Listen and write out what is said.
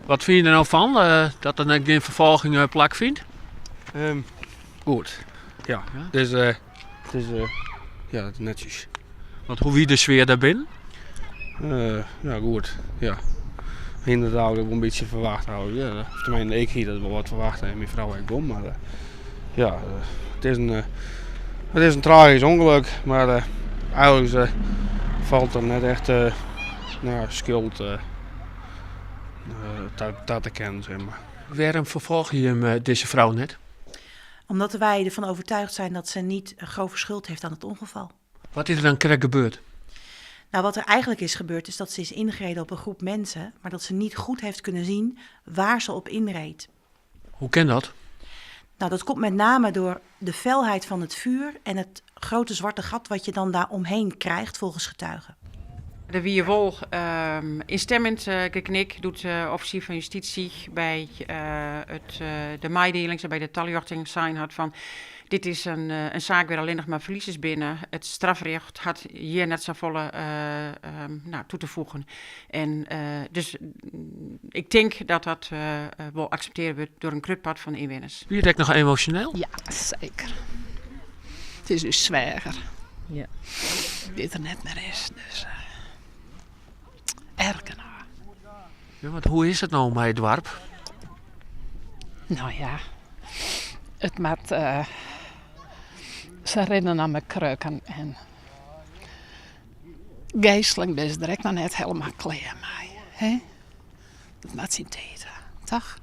Wat fine je der no fan dat der net gjin ferfolging plakfynt? Goed, ja. Dus it is ja, netsjes. Want hoe wie de sfear dêr binnen? Ja, goed, ja. We hiene it eigentlik wol in bytsje ferwachte. Ja, of teminsten, ik hie dat wol wat ferwachte en myn frou ek wol. Mar ja, it is in, it is in tragysk ûngelok, mar eigentlik falt der net echt no, skuld ta te kennen, sis mar. Wêrom ferfolgje jim dizze frou net? Omdat wij ervan overtuigd zijn dat ze niet een grove schuld heeft aan het ongeval. Wat is der dan krekt gebeurd? Nou, wat er eigenlijk is gebeurd is dat ze is ingereden op een groep mensen, maar dat ze niet goed heeft kunnen zien waar ze op inreed. Hoe kin dat? Nou, dat komt met name door de felheid van het vuur en het grote zwarte gat wat je dan daar omheen krijgt volgens getuigen. Der wie wol ynstimmend geknik doe't de offisier fan justysje by it, de meidielings en by de taljochting sein hat fan dit is in saak wêr allinnich mar ferliezers binne. It strafrjocht hat hjir net safolle no, toe te foegen. En dus ik tink dat dat wol akseptearre wurdt troch in grut part fan de ynwenners. Wie it ek noch emosjoneel? Ja, seker. It is ús sweager. Ja. Dy't der net mear is. Dus erch genôch. Ja, want hoe is it no mei it doarp? No ja, it moat. Se rinne noch mei krukken en geastlik binne se der ek noch net helemaal klear mei. Hè? Dat moat syn tiid ha, toch?